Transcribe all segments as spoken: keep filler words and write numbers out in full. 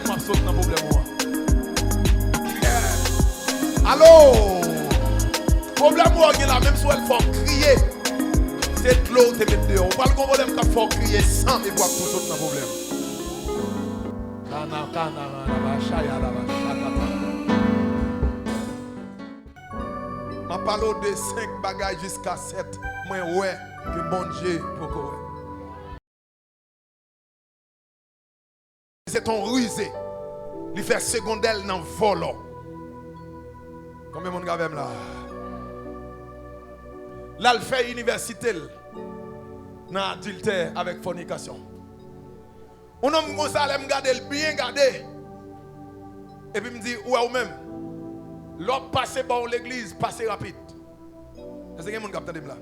W ap sot nan pwoblèm ou an. Yeah. Alo! Pwoblèm ou an gen la, menm si w wè l fè w kriye, se dlo w te met deyò. Ou pral gen yon pwoblèm k ap fè w kriye san epi w ap tou sot nan pwoblèm. Kana, kana, kana, ba, chaya, la, ba, chakata. M ap pale w de senk bagay jiska sèt mwen wè ke Bondye poko wè. Se t on rize. Li fè segondè l nan vòlò. Konbyen moun k avè m la? L al fè inivèsite l nan adiltè avèk fònikasyon. On nonm konsa, lè m gade l byen gade, epi m di, ou wè ou menm, lè w ap pase bò yon legliz, pase rapid. Èske gen moun k ap tande m la?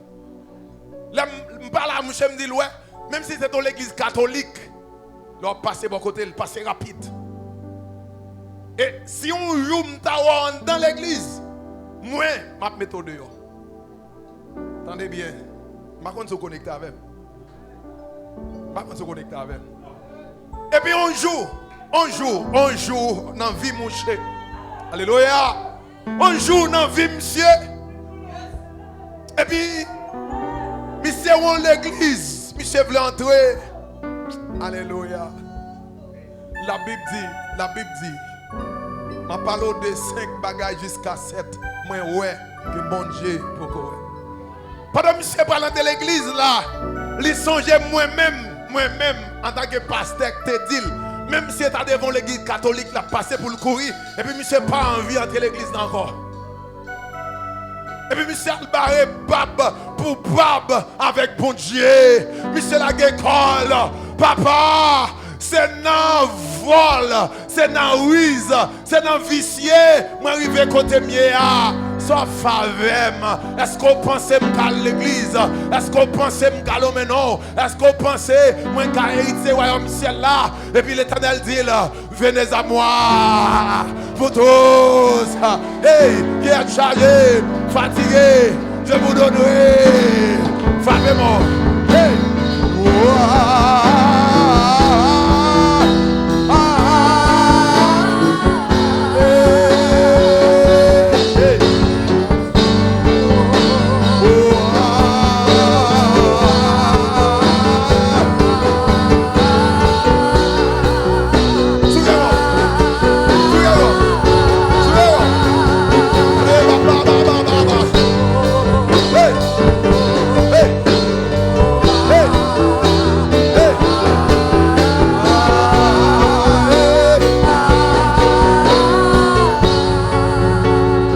Lè m, m pale a mouche, m di l, wè, menm si se t on legliz katolik, lè w ap pase bò kote l, pase rapid. E si yon jou m ta wè w anndan legliz, mwen, m ap mete w deyò. Tande byen. M pa konn si w konekte avè m. M pa konn si w konekte avè m. Epi on jou, on jou, on jou nan vi mouche. Alelouya! On jou nan vi misye. Epi, misye wè yon legliz. Misye vle antre. Alelouya! Labib di, Labib di, m ap pale w de senk bagay jiska sèt mwen wè ke Bondye poko wè. Pandan misye pral antre legliz la, li sonje mwen menm, mwen menm, antanke pastè k te di l, menm si se ta devan yon legliz katolik l ap pase pou l kouri, epi misye pa anvi antre legliz la ankò. Epi misye al bare bab pou bab avèk Bondye. Misye lage kò l. Papa, se nan vòl, se nan riz, se nan visye mwen rive kote m ye a. Sa w ap fè avè m? Èske w panse m ka al legliz? Èske w panse m ka lonmen non w? Èske w panse mwen ka eritye wayòm syèl la? Epi Letènèl di l, venez à moi, vous tous, hey, qui êtes chargés, fatigués, je vous donnerai. Frape mò. Hey. Hey.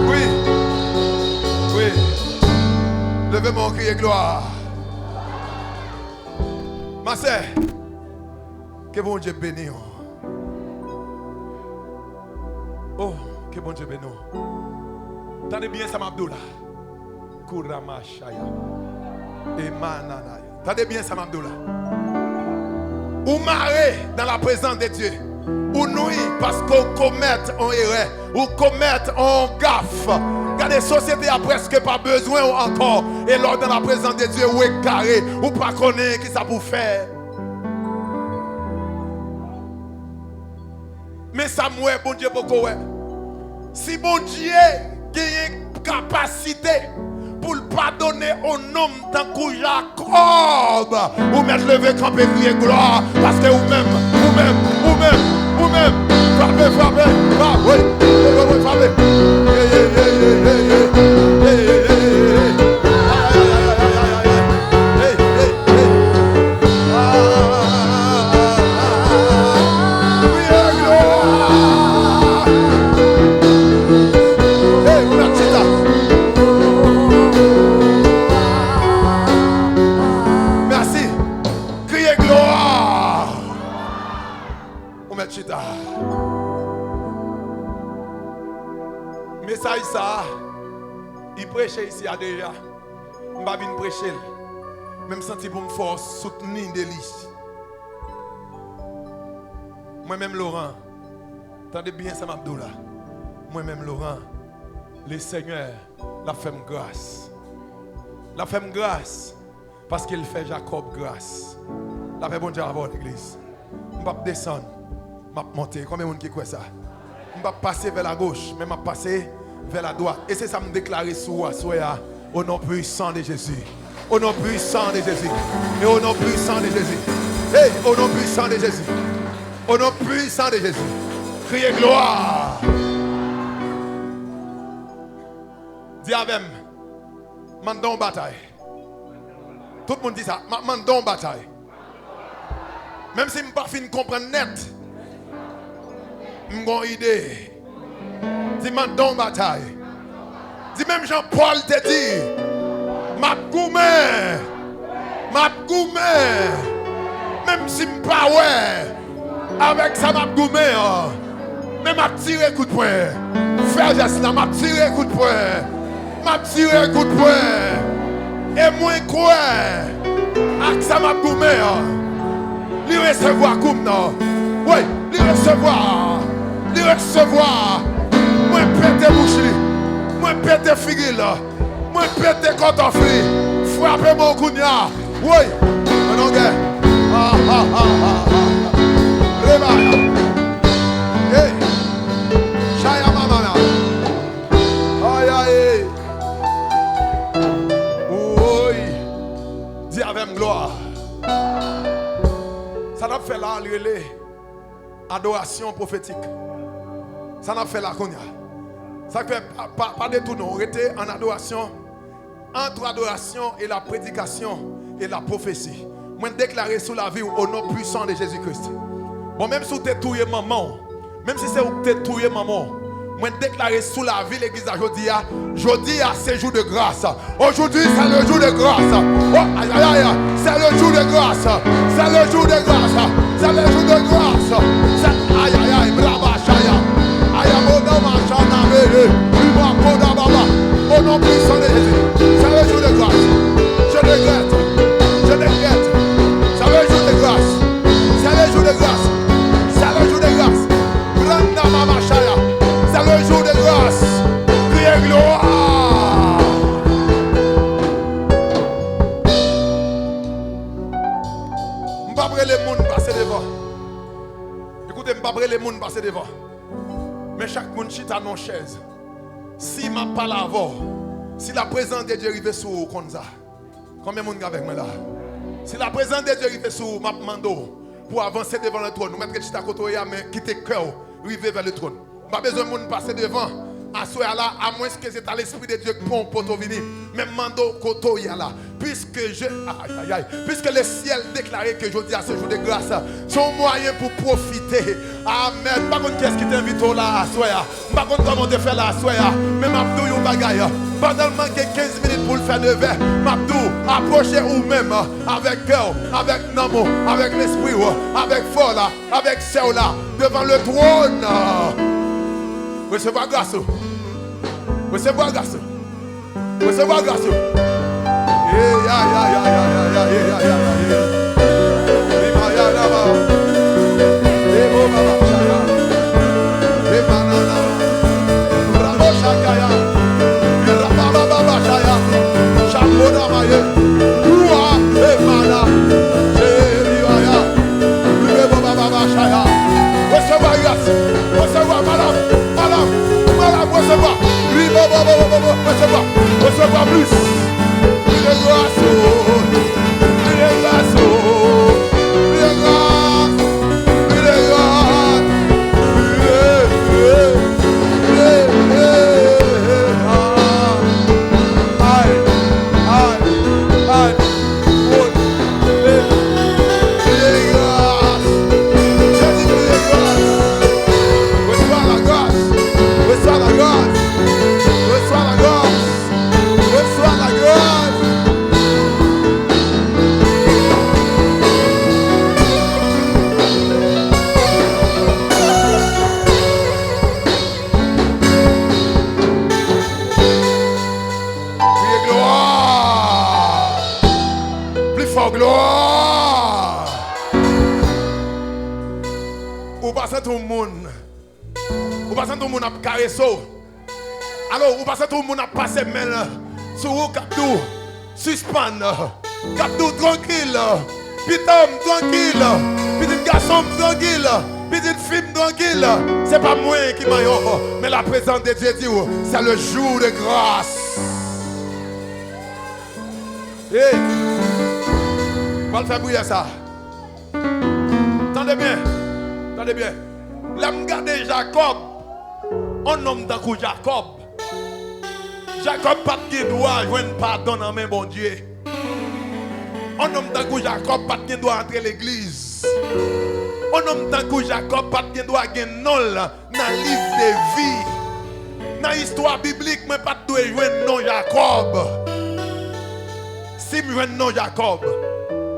Wi. Wi. Leve men w, kriye glwa. Ma sè, ke Bondye beni w. Oh, ke Bondye beni w. Tande byen sa m ap di w la. Kourama Chaya. Emananaya. Tande byen sa m ap di w la. Ou mare dans la présence de Dieu. Ou nwi paske w komèt yon erè. Ou komèt yon gaf. Gade, sosyete a prèske pa bezwen w ankò. E lè w dans la présence de Dieu, ou egare. Ou pa konnen kisa pou w fè. Men sa m wè Bondye poko wè. Si Bondye genyen kapasite pou l padone yon nonm tankou Jakòb, ou mèt leve kanpe kriye glwa, paske ou menm, ou menm, ou menm, ou menm, frape, frape, frape, wi, wi, wi, wi, frape. Ye, ye, ye, ye, ye, ye. Ye, ye, ye, ye, ye, ye. Ay, ay, ay, ay, ay, ay, ay, ay. Hey, hey, hey. Ah, ah, ah, ah, ah. Kriye glwa. Hey, ou mèt chita. Mèsi. Kriye glwa. Ou mèt chita. Mesaj sa a, li preche isi a deja. M pa vin preche l, men m santi pou m fè w soutni de li. Mwen menm Laurent, tande byen sa m ap di w la. Mwen menm Laurent, Lesenyè, l ap fè m gras. L ap fè m gras, paske l fè Jakòb gras. Lapè Bondye avè w, legliz. M p ap desann. M ap monte. Konbyen moun ki kwè sa? M p ap pase vers la gauche, men m ap pase vers la droite. E se sa m deklare sou ou aswè a, au nom puissant de Jésus. Au nom puissant de Jésus. E au nom puissant de Jésus. Hey, au nom puissant de Jésus. Au nom puissant de Jésus. Kriye glwa. Di avè m, m anndan yon batay. Tout moun di sa, m ap mande w batay. Menm si m pa fin konprann nèt, m gon ide. Di, m anndan yon batay. Di, menm jan Pòl te di, m ap goumen. M ap goumen. Menm si m pa wè. Avèk sa m ap goumen an, men m ap tire kout pwen. Fè jès la, m ap tire kout pwen. M ap tire kout pwen. E mwen kwè, ak sa m ap goumen an, li resevwa kou m nan. Wi, li resevwa. Li resevwa. Mwen pete bouch li. Mwen pete figi l. Mwen pete kòtòf li. Frape mwen kounye a. Woy! An non gen. Ha, ha, ha, ha, ha. Rebaya. Hey! Chaya mamana. Ay, ay. Woy! Di avè m glwa. Sa n ap fè la, li rele adorasyon pwofetik. Sa n ap fè la kounye a. Sa k fè, pa, pa, pa detounen w, rete an adorasyon. Entre adoration et la prédication et la prophétie. Mwen deklare sou lavi w, au nom puissant de Jésus-Christ. Bon, menm si w te touye manman w, menm si se ou k te touye manman w, mwen deklare sou lavi legliz la jodi a, jodi a se jou de gras. Aujourd'hui, c'est le jour de grâce. Oh, aïe, aïe, aïe. C'est le jour de grâce. C'est le jour de grâce. C'est le jour de grâce. C'est, aïe, aïe, aïe. Brabachaya. Ayabona machana mele. Liba koda baba. Au nom puissant de Jésus. C'est le jour de grâce. Je regrette. Je regrette. C'est le jour de grâce. C'est le jour de grâce. C'est le jour de grâce. Granda mama chaya. C'est le jour de grâce. Kriye glwa. M p ap rele moun pase devan. Ekoute, m p ap rele moun pase devan. Men chak moun chita nan yon chèz. Si m ap pale avè w, si la prezans de Dye rive sou ou, ou konn sa. Konbyen moun k avèk mwen la? Si la prezans de Dye rive sou ou, m ap mande w pou w avanse devan le trône. Ou mèt ret chita kote w ye a, men kite kè w rive vè le trône. M pa bezwen moun pase devan. Aswè a la, amwenske se ta Lespri de Dye k pran w pote w vini. Men m mande w kote w ye a la. Puisque je, ay, ay, ay. Puisque le ciel déclare que jodi a se jou de gras, se yon mwayen pou pwofite. Amèn. M pa konn kiyès ki te envite w la aswè a. M pa konn kòman w te fè la aswè a. Men m ap di w yon bagay. Pandan l manke kenz minit pou l fè nevè, m ap di w, apwoche ou menm avèk kè w, avèk nanm ou, avèk lespri w, avèk frè w la, avèk sè w la, devan le trône. Resevwa gras ou. Resevwa gras ou. Resevwa gras ou. Ey, ay, ay, ay. Ey, ay, ay, ay, ay. Ey, ay, ay, ay, ay. Ey, ay, ay, ay, ay. Ey, bo, ba, ba, ay, ay. Emanana. Bravo, Shakaya. Irababababashaya. Shakodamaye. Rua. Emana. Sheriwaya. Rebabababashaya. Resevwa gras. Resevwa, madanm. Madanm. Madanm, resevwa. Ribobobobobo. Resevwa. Resevwa plis. Plis de gras, oh. Plis de gras, oh. Plis de gras. Plis de gras. Ay, ay, ay. Plis de gras. Jezi, plis de gras. Resevwa lagras. Resevwa lagras. Resevwa lagras. Resevwa lagras. Kriye glwa! Pli fò, glwa! Ou pa santi yon moun, ou pa santi yon moun ap karese w? Alò, ou pa santi yon moun ap pase men l sou ou k ap di w, sispann, k ap di w, trankil, pitit mwen, trankil, pitit gason m, trankil. Pitit fi m, trankil, se pa mwen ki manyen w, men la prezans de Dye di w, c'est le jour de grâce. Hey! Pral fè priyè sa. Tande byen. Tande byen. Lè m gade Jakòb, yon nonm tankou Jakòb, Jakòb pa t gen dwa jwenn padon nan men Bondye. Yon nonm tankou Jakòb pa t gen dwa antre legliz. Yon nonm tankou Jakòb pa t gen dwa gen non l nan liv de vi. Nan istwa biblik, mwen pa t dwe jwenn non Jakòb. Si m jwenn non Jakòb,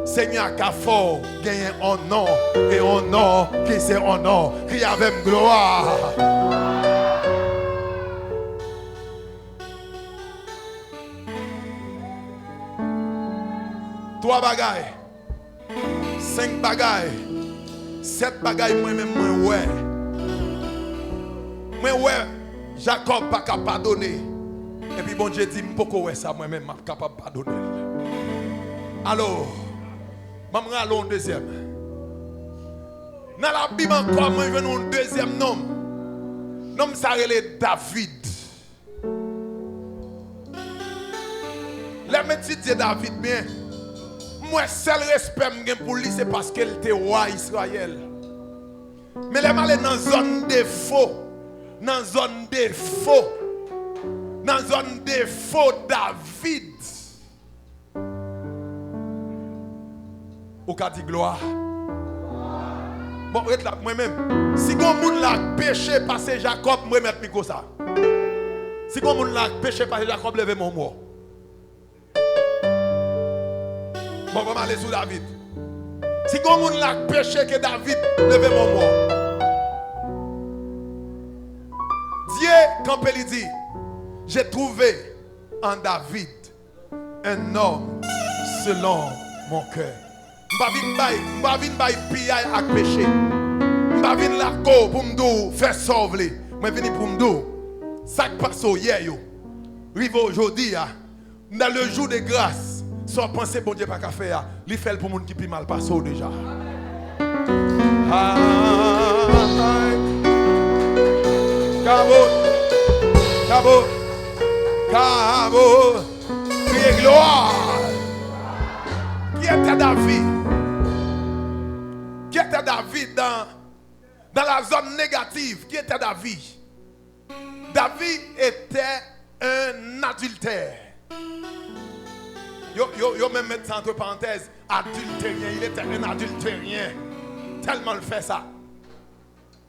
Senyè a ka fè w genyen on non, e on non ki se on non. Kriye avè m, glwa. Twa bagay, senk bagay, sèt bagay mwen menm mwen wè. Mwen wè Jakòb pa ka padone. Epi Bondye di, "M poko wè sa mwen menm, m ap kapab padone l." Alò, ban m rale yon dezyèm. Nan Labib ankò, mwen jwenn yon dezyèm nonm. Nonm sa rele David. Lè m etidye David byen, m wè sèl respè m gen pou li, se paske l te wa Izrayèl. Men lè m ale nan zòn defo, nan zòn defo, nan zòn defo David, ou ka di glwa. Bon, ret la, mwen menm. Si gon moun la k peche pase Jakòb, m remèt mikwo sa. Si gon moun la k peche pase Jakòb, leve men w m wè w. Bon, ban m ale sou David. Si gon moun la k peche ke David, leve men w m wè w. Dye kanpe, li di, "J'ai trouvé en David un homme selon mon cœur." M pa vin bay, m pa vin bay piyay ak peche. M pa vin lage w pou m di w fè sa w vle. Mwen vini pou m di w, sa k pase w yè yo, rive w jodi a, nan le jour de grâce, sa w panse Bondye pa ka fè a, li fè l pou moun ki pi mal pase w deja. Ay, kabo, kabo, kabo. Kriye glwa. Qui était David? Qui était David dans, dans la zone négative? Qui était David? David était un adultère. Yo, yo, yo menm met sa entre parenthèses, adultérien. Il était un adultérien. Tèlman l fè sa.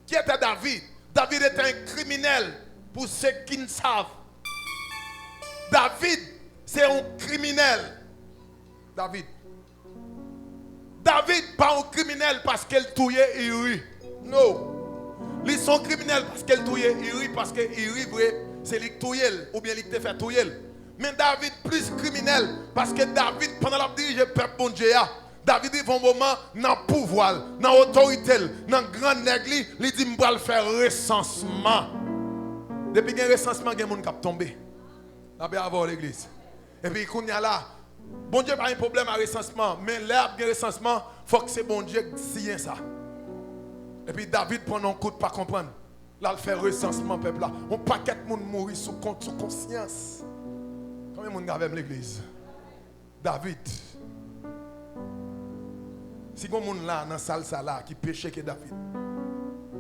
Qui était David? David était un criminel, pour ceux qui ne savent. David, se yon kriminèl. David. David pa yon kriminèl paske l touye Iri. No. Li se yon kriminèl paske l touye Iri, paske Iri, vre, se li k touye l, oubyen li k te fè touye l. Men David plis kriminèl, paske David, pandan l ap dirije pèp Bondye a, David rive yon moman nan pouvwa l, nan otorite l, nan gran nèg li, li di, "M pral fè resansman." Depi gen resansman, gen moun k ap tonbe. Lapè avè w, legliz. Epi kounye a la, Bondye pa gen pwoblèm a resansman, men lè ap gen resansman, fòk se Bondye k siyen sa. Epi David pran yon kout pa konprann. L al fè resansman pèp la. Yon pakèt moun mouri sou kont, sou konsyans. Konbyen moun k avè m, legliz? David. Si gon moun la nan sal sa la ki peche ke David,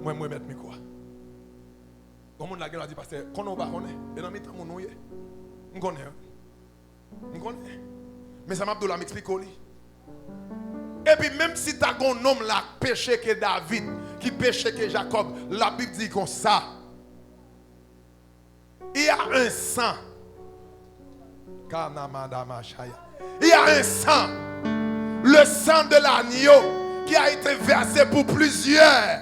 mwen, mwen remèt mikwo a. Gon moun la gen dwa di, "Pastè, konnen ou pa konnen, e nan mitan moun ou ye." M konnen, wi. M konnen. Men sa m ap di w la, m eksplike w li. Epi menm si ta gon nonm la k peche ke David, ki peche ke Jakòb, Labib di konsa, il y a un sang. Kanamadamashaya. Il y a un sang. Le sang de l'agneau qui a été versé pour plusieurs.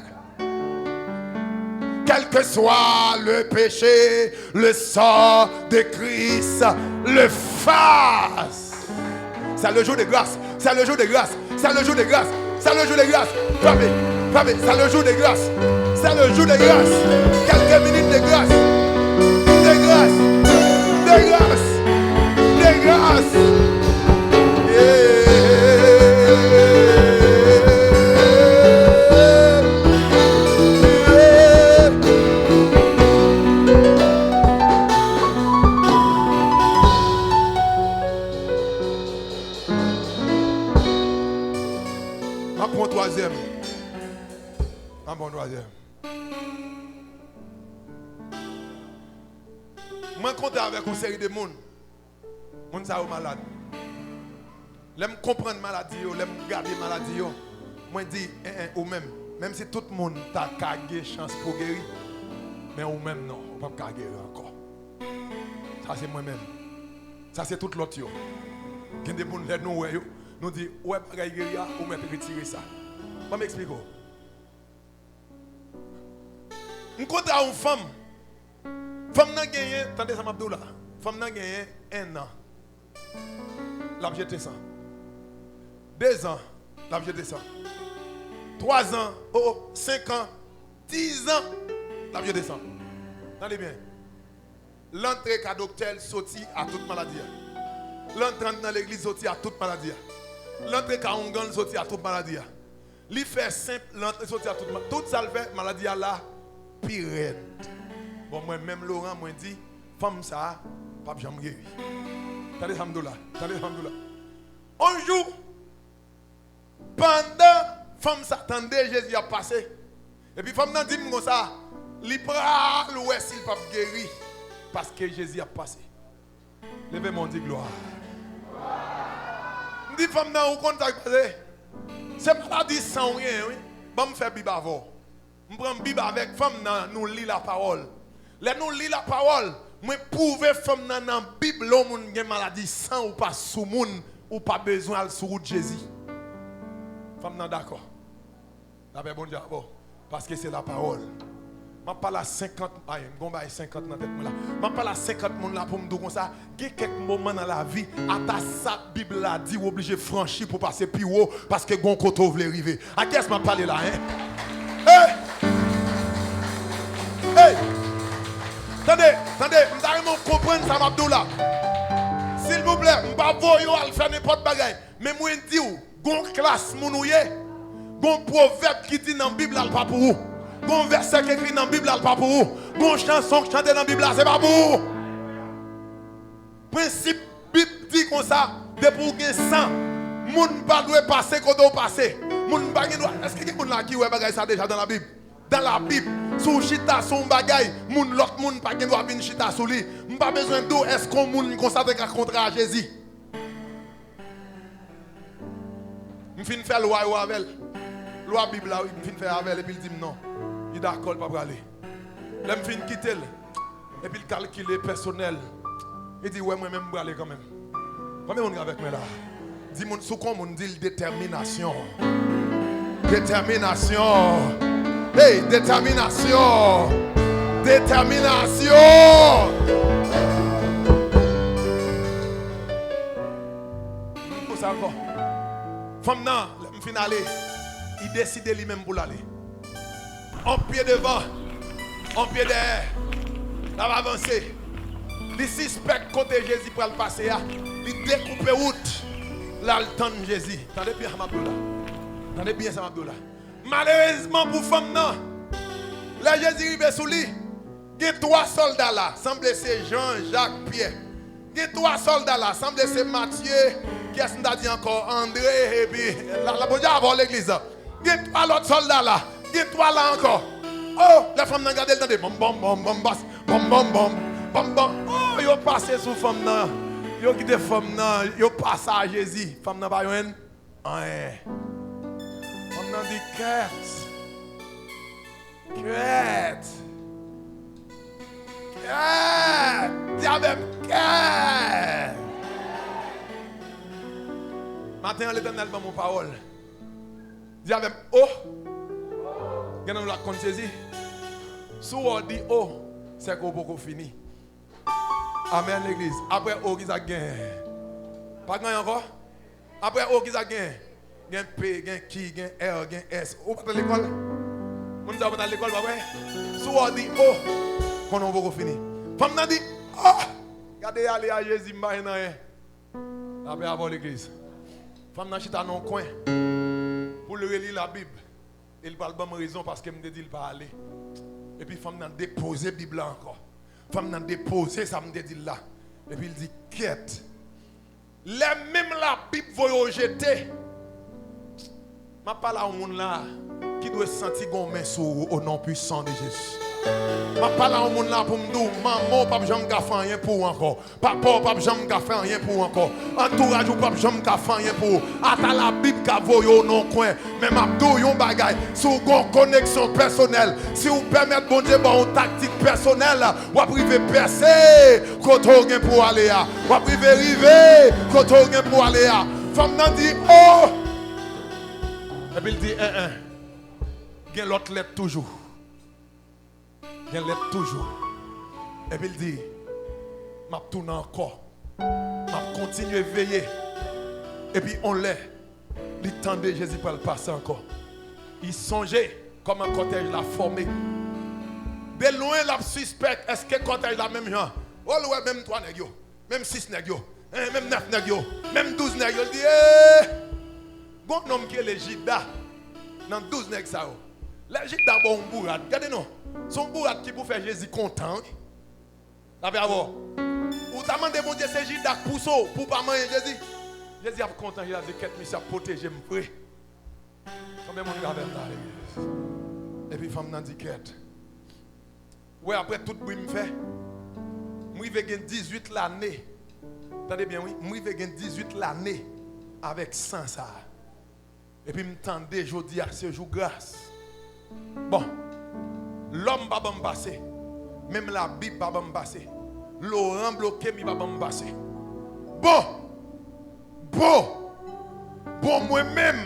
Quel que soit le péché, le sang de Christ l'efface. C'est le jour de grâce. C'est le jour de grâce. C'est le jour de grâce. C'est le jour de grâce. Frappez, frappez. C'est le jour de grâce. C'est le jour de grâce. Quelques minutes de grâce. De grâce. De grâce. De grâce. Yeah. Twazyèm. An bon twazyèm. Mwen kontre avèk yon seri de moun. Moun sa yo malad. Lè m konprann maladi yo, lè m gade maladi yo, mwen di, en, en, ou menm, menm si tout moun ta ka gen chans pou geri, men ou menm non, ou p ap ka geri ankò. Sa se mwen menm. Sa se tout lòt yo. Gen de moun, lè nou wè yo, nou di, ou wè bagay geri a, ou mèt retire sa. Ban m eksplike w. M kontre a yon fanm. Fanm nan genyen, tande sa m ap di w la. Fanm nan genyen en an. L ap jete san. De zan, l ap jete san. Twa zan, o, o, senk an, diz an, l ap jete san. Tande byen. L antre ka doktè, l soti a tout maladi a. L antre nan legliz, soti a tout maladi a. L antre ka oungan, l soti a tout maladi a. Li fè senp, l antre, soti a tout ma-, tout sa l fè, maladi a la pi rèd. Bon, mwen menm Laurent, mwen di, fanm sa a p ap janm geri. Tande sa m di w la, tande sa m di w la. On jou, pandan fanm sa tande Jezi ap pase, epi fanm nan di m konsa, li pral wè si l p ap geri, paske Jezi ap pase. Leve men w, di glwa. M di fanm nan, ou konn sa k pase? Se maladi san w genyen, wi. Ban m fè Bib avè w. M pran Bib avèk fanm nan, nou li lapawòl. Lè nou li lapawòl, mwen pwouve fanm nan nan Bib, lè yon moun gen maladi san, ou pa soumoun, ou pa bezwen al sou wout Jezi. Fanm nan dakò. Lapè Bondye avè w. Paske se lapawòl. M ap pale a senkant, ay, m gon bay senkant nan tèt mwen la. M ap pale a senkant moun la pou m di w konsa, gen kèk moman nan lavi, ata sa Bib la di, w oblije franchi pou pase pi wo, paske gon kote w vle rive. A kiyès m ap pale la, en? Hey! Hey! Tande, tande, m ta renmen w konprann sa m ap di w la. Silvouplè, m pa voye w al fè nenpòt bagay. Men mwen di w, gon klas moun ou ye, gon pwovèb ki di nan Bib la l pa pou ou. Gon vèsè ki ekri nan Bib la l pa pou ou. Gon chanson k chante nan Bib la, se pa pou ou. Prensip Bib di konsa, depi w gen san, moun pa dwe pase kote w pase. Moun pa gen dwa, èske gen moun la ki wè bagay sa deja dans la Bible? Dans la Bible, si w chita sou yon bagay, moun, lòt moun pa gen dwa vin chita sou li. M pa bezwen di w èske yon moun konsa te ka kontre a Jezi. M fin fè lwa yo avè l. Lwa Bib la, wi, m fin fè avè l, epi l di m non. Li dakò, l pa prale. Lè m fin kite l, epi l kalkile pèsonèl, li di, wè, mwen menm, m prale kanmenm. Konbyen moun ki avèk mwen la? Di moun, si w konn moun, di l detèminasyon. Detèminasyon. Hey, detèminasyon. Detèminasyon. Pou sa ankò. Fanm nan, lè m fin ale, li deside li menm pou l ale. On pye devan, on pye dèyè. L ap avanse. Li sispèk kote Jezi pral pase a. Li dekoupe wout. L al tann Jezi. Tande byen sa m ap di w la. Tande byen sa m ap di w la. Malerezman pou fanm nan, lè Jezi rive sou li, gen twa sòlda la, sanble se Jan, Jak, Pyè. Gen twa sòlda la, sanble se Matye, kiyès m ta di ankò? Andre, epi la, la, Bondye avè w, legliz la. Gen twa lòt sòlda la, gen twa la ankò. Oh, lè fanm nan gade l, tande, bòm, bòm, bòm, bòm, bas, bòm, bòm, bòm, bòm, bòm. Oh, yo pase sou fanm nan. Yo kite fanm nan, yo pase a Jezi. Fanm nan pa jwenn anyen. Fanm nan di, kèt. Kèt. Kèt. Di avè m, kèt. Maten an, Letènèl ban m yon pawòl. Di avè m, o. Gen nan nou la k konn sezi. Si w wè w di o, sèke w poko fini. Amèn, legliz. Apre o, ki sa k genyen? Pa gen anyen ankò? Apre o, ki sa k genyen? Gen P, gen Q, gen R, gen S. Ou pa t al lekòl? Moun sa yo pa t al lekòl, pa vre? Si w wè w di o, konnen w poko fini. Fanm nan di, o! Gade ale a Jezi, m pa jwenn anyen. Lapè avè w, legliz. Fanm nan chita nan yon kwen pou l reli Labib. E l pral ban m rezon paske m te di l pa ale. Epi fanm nan depoze Bib la ankò. Fanm nan depoze sa m te di l la. Epi l di, kèt. Lè menm Labib voye w jete, M ap pale a yon moun la ki dwe santi gon men sou ou, o non pwisan de Jezi. M ap pale a yon moun la pou m di w, manman w p ap janm ka fè anyen pou ou ankò. Papa w p ap janm ka fè anyen pou ou ankò. Antouraj ou p ap janm ka fè anyen pou ou. Ata Labib ka voye w nan yon kwen. Men m ap di w yon bagay, si w gen yon koneksyon pèsonèl, si w pèmèt Bondye ba w yon taktik pèsonèl, w ap rive pèse kote w gen pou w ale a. W ap rive rive kote w gen pou w ale a. Fanm nan di, o! Epi l di, en, en. Gen lòt lèt toujou. Gen lèt toujou. Epi l di, m ap tounen ankò. M ap kontinye veye. Epi on lè, li tande Jezi pral pase ankò. Li sonje kòman kòtèj la fòme. De lwen, l ap sispèk èske kòtèj la menm jan. O, l wè menm twa nèg yo. Menm sis nèg yo, eh, menm nèf nèg yo, menm douz nèg yo. L di, eh! Gon nonm ki rele Jida nan douz nèg sa yo. Lè Jida ba w yon bourad, gade non, se yon bourad ki pou fè Jezi kontan, wi. L ap avè w. Ou ta mande Bondye se Jida k pouse w pou w pa manyen Jezi. Jezi ap kontan, Jezi ap di, kèt, misye ap pwoteje m vre. Konbyen moun k avè m la, legliz? Epi fanm nan di, kèt. Wè, apre tout bri m fè, m rive gen dizuit lane. Tande byen, wi. M rive gen dizuit lane avèk san sa a. Epi m tande jodi a se jou gras. Bon, lòm pa ban m pase. Menm Labib pa ban m pase. Loran bloke m, li pa ban m pase. Bon! Bon! Bon, mwen menm,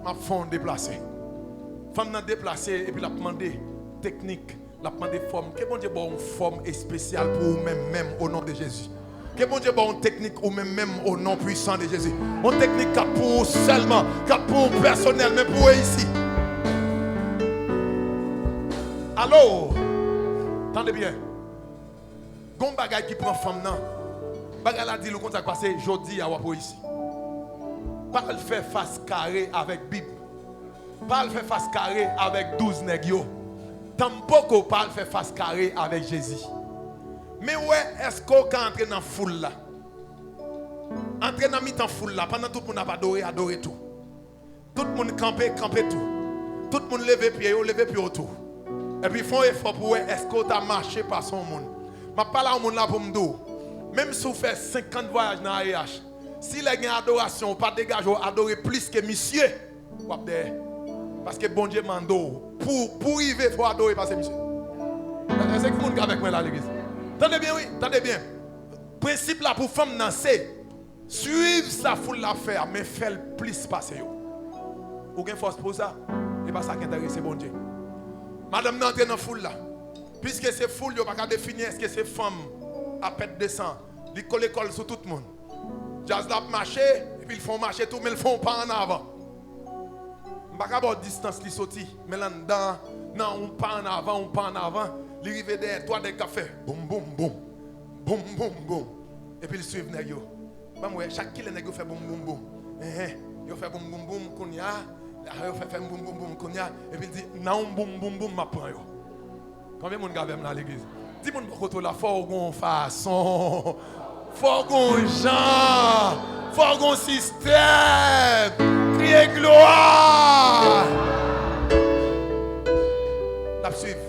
m ap fè w deplase. Fanm nan deplase epi l ap mande teknik, l ap mande fòm. Ke Bondye ba w yon fòm espesyal pou ou menm menm, o non de Jezi. Ke Bondye ba w yon teknik ou menm menm, o non pwisan de Jezi. Yon teknik k ap pou ou sèlman, k ap pou ou pèsonèl, men pou ou reyisi. Alo! Tande byen. Gon bagay ki pran fanm nan. Bagay la di l ou konn sa k pase, jodi a w ap reyisi. Pa al fè fas kare avèk Bib. Pa al fè fas kare avèk douz nèg yo. Tanpoko pa al fè fas kare avèk Jezi. Men wè, èske w ka antre nan foul la? Antre nan mitan foul la, pandan tout moun ap adore, adore tou. Tout moun kanpe, kanpe tou. Tout moun leve pye yo, leve pye yo tou. Epi fè yon efò pou w wè èske w ta mache pase yon moun. M ap pale a yon moun la pou m di w, menm si w fè senkant vwayaj nan A E H, si lè gen adorasyon, w pa degaje w adore plis ke misye, w ap dèyè. Paske Bondye mande w, pou, pou rive, fò w adore pase misye. Èske gen moun k avèk mwen la, legliz? Tande byen, wi, tande byen. Prensip la pou fanm nan se, swiv sa foul la ap fè a, men fè l plis pase yo. Ou gen fòs pou sa? E pa sa k enterese Bondye. Madanm nan antre nan foul la. Piske se foul, yo pa ka defini èske se fanm a pèt de san. Li kole kò l sou tout moun. Djaz la ap mache, epi l fè yon mache tou, men l fè yon pa ann avan. M pa ka ba w distans li soti, men l anndan an, nan yon pa ann avan, yon pa ann avan, li rive dèyè twa nèg k ap fè boum, boum, boum, boum, boum, boum. Epi l swiv nèg yo. Ban m wè, chak kilè nèg yo fè boum, boum, boum. Enhen, yo fè boum, boum, boum, kounye a, yo fè, fè boum, boum, boum, kounye a, epi l di, nan yon boum, boum, boum, m ap pran yo. Konbyen moun k avè m la, legliz? Di moun bò kote w la, fò w gon fason, fò w gon jan, fò w gon sistèm. Kriye glwa! L ap swiv.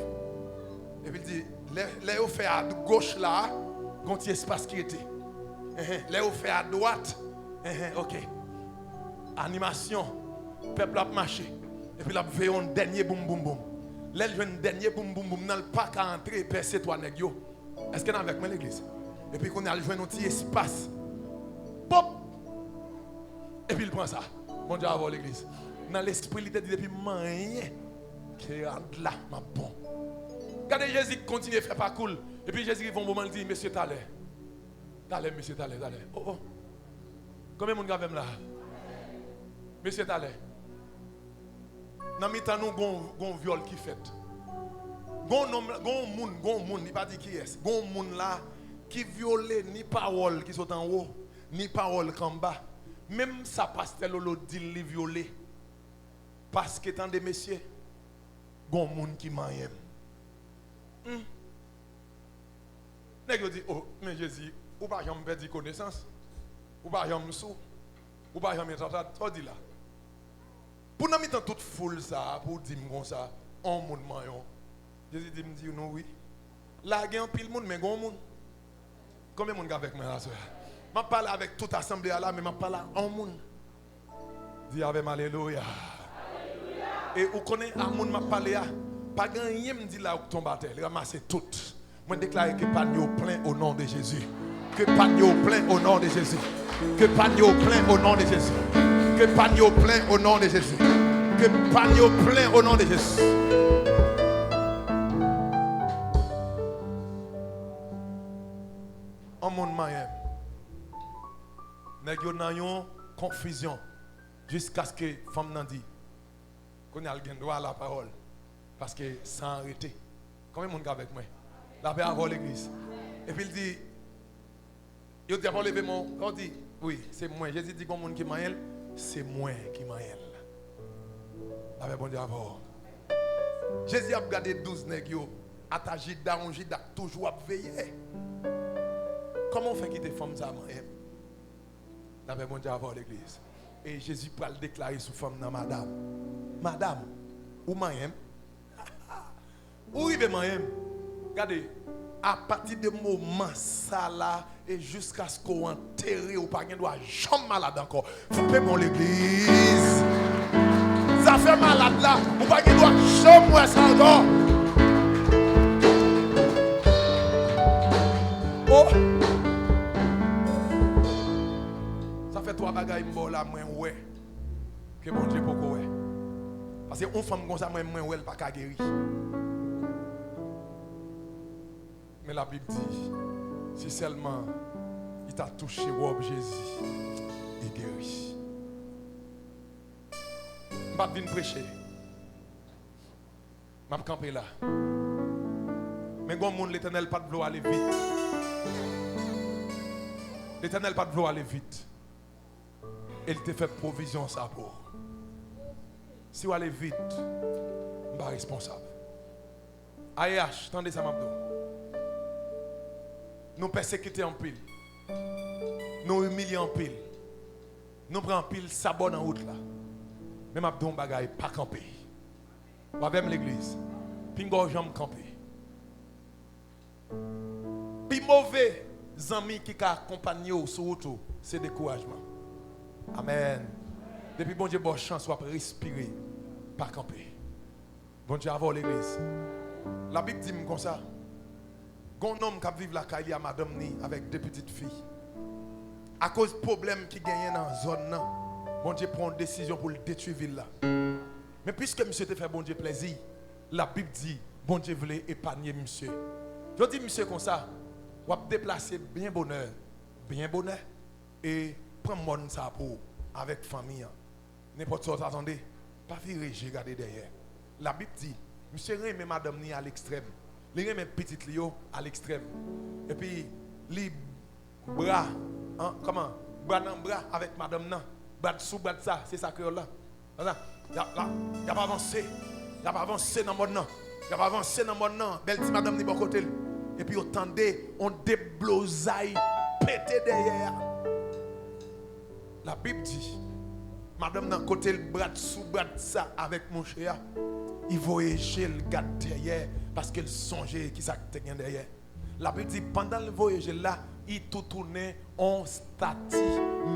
Epi l di, lè, lè yo fè a goch la, gon ti espas ki rete. Enhen. Lè yo fè a dwat, enhen, oke. Animasyon. Pèp la ap mache. Epi l ap veye yon dènye boum, boum, boum. Lè l jwenn dènye boum, boum, boum nan, l pa ka antre pèse twa nèg yo. Èske n avèk mwen, legliz? Epi kounye a, l jwenn yon ti espas. Pòp! Epi l pran sa. Bondye avè w, legliz. Nan lespri, li te di, depi m manyen ke rad la, m ap bon. Gade Jezi k kontinye fè pakou l. Epi Jezi rive yon moman, l di, mesye, talè. Talè, mesye, talè, talè. O, o. Konbyen moun k avè m la? Mesye, talè. Nan mitan nou, gon, gon vyòl ki fèt. Gon nonm, gon moun, gon moun, li pa di kiyès. Gon moun la ki vyole ni pawòl ki sot anwo, ni pawòl k anba. Menm sa pastè Lolo di l li vyole. Paske, tande, mesye, gon moun ki manyen m. Hmm. Nèg yo di, o, men Jezi, ou pa janm pèdi konesans. Ou pa janm sou. Ou pa janm etata. Sa w di la? Pou nan mitan tout foul sa a, pou w di m konsa, on moun manyen w. Jezi di m di nou wi. La gen anpil moun, men gen on moun. Konbyen moun k avèk mwen aswè a? M ap pale avèk tout asanble a la, men m ap pale a on moun. Di avè m, alelouya. E ou konnen a moun m ap pale a, pa gen anyen m di la ou k tonbe atè. Li ranmase tout. Mwen deklare ke panye w plen o non de Jezi. Ke panye w plen o non de Jezi. Ke panye w plen o non de Jezi. Ke panye w plen o non de Jezi. Ke panye w plen o non de Jezi. On moun manyen m. Nèg yo nan yon konfizyon jiskaske fanm nan di, kounye a l gen dwa a lapawòl, paske san an rete. Konbyen moun k avèk mwen? Lapè avè w, legliz. Epi l di, yo di, apre w leve men w, lè w di, wi, se mwen. Jezi di, gon moun ki manyen l, se mwen ki manyen l. Lapè Bondye avè w. Jezi ap gade douz nèg yo, ata Jida, yon Jida k toujou ap veye. Kòman w fè kite fanm sa a manyen m? Lapè Bondye avè w, legliz. E Jezi pral deklare sou fanm nan, madanm, madanm, ou manyen m? Ou rive manyen m? Gade, apati de moman sa la e jiskaske w antere, ou pa gen dwa janm malad ankò. Frape bon, legliz. Zafè malad la, ou pa gen dwa janm wè sa ankò. Oh! Sa fè twa bagay m ba w la, mwen wè ke Bondye poko wè. Paske yon fanm konsa, mwen, mwen wè l pa ka geri. Men Labib di, si sèlman li ta touche wòb Jezi, li geri. M p ap vin preche. M ap kanpe la. Men gon moun Letènèl pa t vle w ale vit. Letènèl pa t vle w ale vit. E l te fè pwovizyon sa pou ou. Si w ale vit, m pa responsab. A E H, tande sa m ap di w. Nou pèsekite anpil. Nou imilye anpil. Nou pran anpil sabò nan wout la. Men m ap di w yon bagay, pa kanpe. W avè m, legliz? Pinga w janm kanpe. Pi move zanmi ki ka akonpanye w sou wout ou, se dekourajman. Amèn. Depi Bondye ba w chans, w ap respire, pa kanpe. Bondye avè w, legliz. Labib di m konsa, gen yon nonm k ap viv lakay li a madanm ni avèk de pitit fi. Akoz pwoblèm ki genyen nan zòn nan, Bondye pran yon desizyon pou l detwi vil la. Men piske misye te fè Bondye plèzi, Labib di Bondye vle epanye misye. Yo di misye konsa, w ap deplase byen bonè, byen bonè, e pran mòn sa pou w avèk fanmi an. Nenpòt sa w ta tande, pa vire je gade dèyè. Labib di, misye renmen madanm ni a lekstrèm. Li renmen pitit li yo a lekstrèm. Epi, li bra, an, kòman? Bra nan bra avèk madanm nan. Bradsou bradsa, se sa kreyòl la. Konsa, y ap, la, y ap avanse. Y ap avanse nan mòn nan. Y ap avanse nan mòn nan. Bèl ti madanm ni bò kote l. Epi yo tande yon deblozay pete dèyè a. Labib di, madanm nan kote l bradsou bradsa avèk mouche a, li voye je l gad dèyè paske l sonje kisa k te gen dèyè. Labib di, pandan l voye je l la, li tou tounen yon stati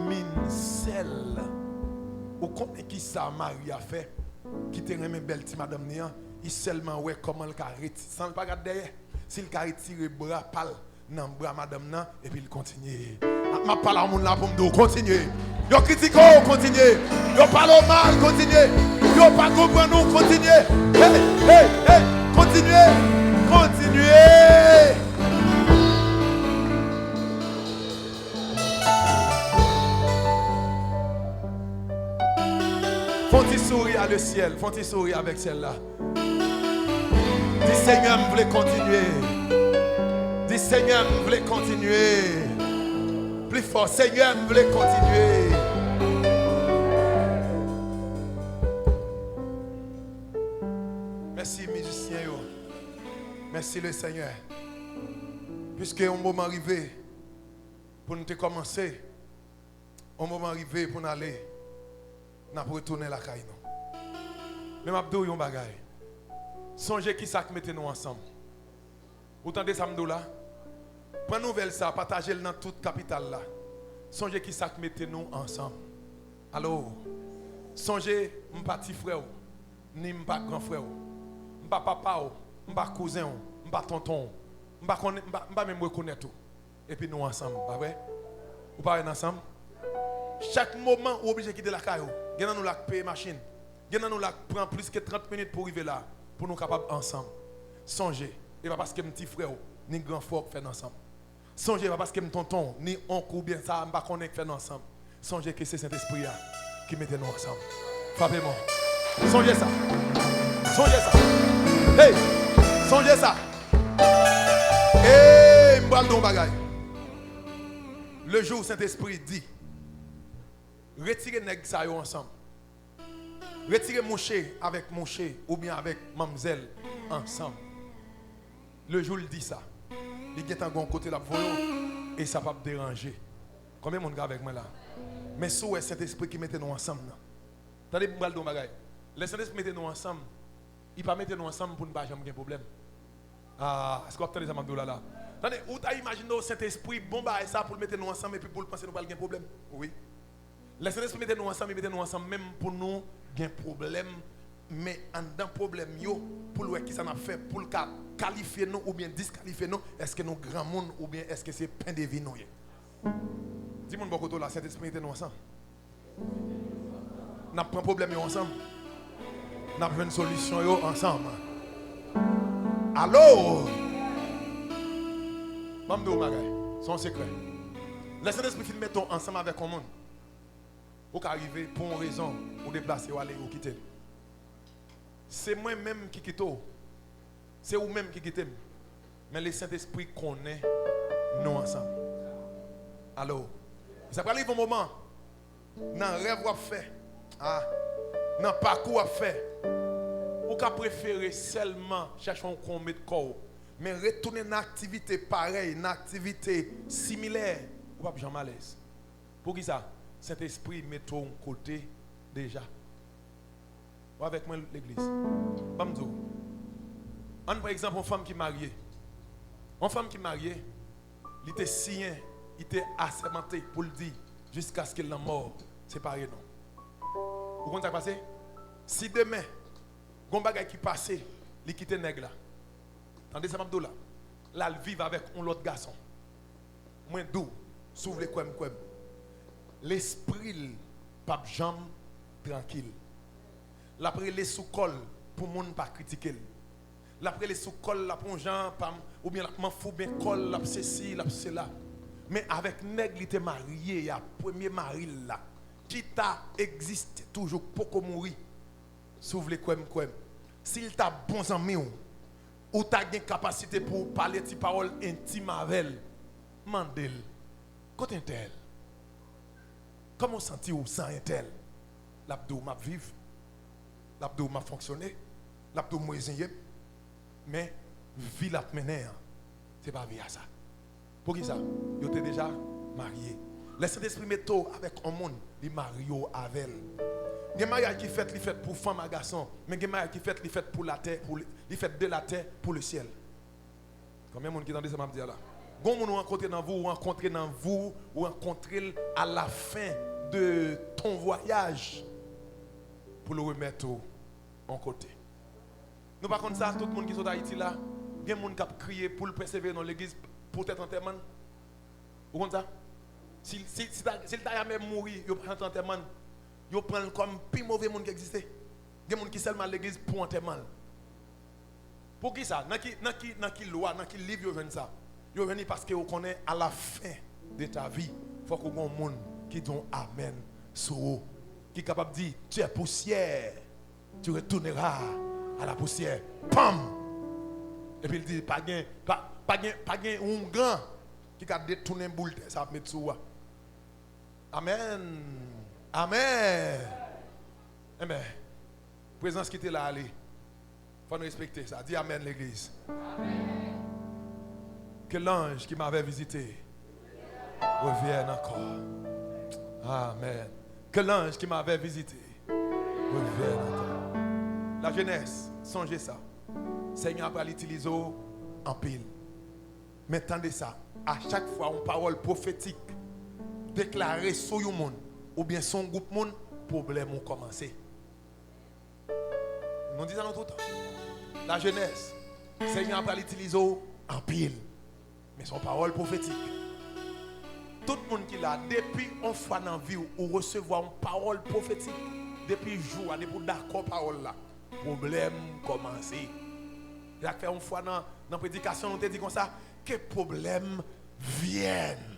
minsèl. Ou konnen kisa Mari a fè, ki te renmen bèl ti madanm ni an? Li sèlman wè kòman l ka reti-, san l pa gad dèyè, si l ka retire bra pa l nan bra madanm nan, epi l kontinye. M ap pale a moun la pou m di w, kontinye. Yo kritike w, kontinye. Yo pale w mal, kontinye. Yo pa konprann ou, kontinye. Hey, hey, hey, kontinye. Kontinye. Fè yon ti souri a le syèl. Fè yon ti souri avèk syèl la. Di, Senyè, m vle kontinye. Di, Senyè, m vle kontinye. Pli fò, Senyè, m vle kontinye. Mèsi, mizisyen yo. Mèsi, le Senyè. Piske yon moman rive pou n te kòmanse, yon moman rive pou n ale, n ap retounen lakay nou. Men m ap di w yon bagay. Sonje kisa k mete nou ansanm. Ou tande sa m di w la? Pran nouvèl sa, pataje l nan tout kapital la. Sonje kisa k mete nou ansanm. Alo, sonje, m pa ti frè w, ni m pa gran frè w. M pa papa w, m pa kouzen w, m pa tonton w. M pa konnen, m pa, m pa menm rekonèt ou. Epi nou ansanm, pa vre? Ou pa wè n ansanm? Chak moman ou oblije kite lakay ou. Gen nan nou la k peye machin. Gen nan nou la k pran plis ke trant minit pou rive la, pou nou kapab ansanm. Sonje, e pa paske m ti frè w, ni gran frè w k fè n ansanm. Sonje, e pa paske m tonton w, ni onk oubyen sa, m pa konnen k fè n ansanm. Sonje ke se Sentespri a ki mete nou ansanm. Frape men w. Sonje sa. Sonje sa. Hey! Sonje sa. Hey! M pral di w yon bagay. Le jour Sentespri di, retire nèg sa yo ansanm. Retire mouche avèk mouche oubyen avèk manmzèl ansanm. Le jour l di sa, li gentan gen yon kote l ap voye w, e sa p ap deranje. Konbyen moun k avèk mwen la? Men si w wè Sentespri ki mete nou ansanm nan. Tande, m pral di w yon bagay. Lè Sentespri mete nou ansanm, li pa mete nou ansanm pou n pa janm gen pwoblèm. Ah, èske w ap tande sa m ap di w la la? Tande, ou ta imajine w Sentespri bon bagay sa pou l mete nou ansanm epi pou l panse nou pral gen pwoblèm? Wi. Lè Sentespri mete nou ansanm, li mete nou ansanm menm pou nou gen pwoblèm, men anndan pwoblèm yo, pou l wè kisa n ap fè, pou l ka kalifye nou oubyen diskalifye nou, èske nou granmoun oubyen èske se pen de vi nou ye? Di moun bò kote w la, Sentespri mete nou ansanm. N ap pran pwoblèm yo ansanm. N ap jwenn solisyon yo ansanm. Alo! Ban m di w yon bagay. Se yon sekrè. Lè Sentespri fin mete w ansanm avèk yon moun, ou ka rive, pou yon rezon, ou deplase, w ale, ou kite l. Se mwen menm ki kite w. Se ou menm ki kite m. Men Lesentespri konnen nou ansanm. Alo. Sa pral rive yon moman, nan rèv w ap fè, ah, nan pakou w ap fè, ou ka prefere sèlman chèche yon kwen w met kò w, men retounen nan aktivite parèy, nan aktivite similè, ou p ap janm alèz. Poukisa? Sentespri mete w yon kote deja. Ou avèk mwen, legliz? Ban m di w. Ann pran egzanp yon fanm ki marye. Yon fanm ki marye, li te siyen, li te asèmante pou l di, jiskaske lanmò separe nou. Ou konn sa k pase? Si demen, gon bagay ki pase, li kite nèg la. Tande sa m ap di w la. L al viv avèk yon lòt gason. Mwen di w, si w vle kwè m, kwè m. Lespri l p ap janm trankil. L ap rele sou kò l pou moun pa kritike l. L ap rele sou kò l, l ap yon jan, pa m, oubyen l ap manfouben kò l, l ap sesi, l ap sela. Men avèk nèg li te marye a, premye mari l la, ki ta egziste toujou, k poko mouri. Si w vle kwè m, kwè m. Si l ta bon zanmi w, ou ta gen kapasite pou w pale ti pawòl entim avè l. Mande l, kote entèl? Kòman w santi w san entèl? L ap di w, m ap viv. L ap di w, m ap fonksyone. L ap di w, m reziye m. Men, vi l ap mennen an, se pa vi a sa. Poukisa? Yo te deja marye. Lè Sentespri mete w avèk yon moun, li marye w avè l. Gen maryaj ki fèt, li fèt pou fanm a gason, men gen maryaj ki fèt, li fèt pou latè, pou li, li fèt de latè pou lesyèl. Konbyen moun ki tande sa m ap di a la? Gon moun ou rankontre nan vi w, ou rankontre nan vi w, ou rankontre l à la fin de ton voyage pou l remèt ou yon kote. Nou pa konn sa, tout moun ki sot Ayiti la, gen moun k ap kriye pou l pèsevere nan legliz poutèt antèman l. Ou konn sa? Si, si, si, ta, si l ta jamè mouri, yo pa chante antèman l, yo pran l kòm pi move moun ki egziste. Gen moun ki sèlman al legliz pou antèman l. Poukisa? Nan ki, nan ki, nan ki lwa, nan ki liv yo jwenn sa? Yo jwenn li paske yo konnen à la fin de ta vie, fòk ou gen yon moun ki di yon amèn sou ou, ki kapab di, tu es poussière, tu retourneras à la poussière. Pam! Epi l di, pa gen, pa, pa gen, pa gen oungan ki ka detounen boul tè sa ap met sou ou a. Amèn. Amèn. Enben, prezans ki te la ale. Fò n respekte sa. Di amèn, legliz. Que l'ange qui m'avait visité revienne encore. Amen. Que l'ange qui m'avait visité revienne encore. Lajenès, sonje sa. Senyè a pral itilize w anpil. Men tande sa, a chak fwa yon pawòl pwofetik deklare sou yon moun oubyen sou yon gwoup moun, pwoblèm ou kòmanse. Nou di sa nou toutan. Lajenès, Senyè a pral itilize w anpil. Men se yon pawòl pwofetik. Tout moun ki la, depi yon fwa nan vi w, ou resevwa yon pawòl pwofetik, depi jou a, depi w dakò pawòl la, pwoblèm kòmanse. Se sa k fè yon fwa nan, nan predikasyon, nou te di konsa, que problème vienne.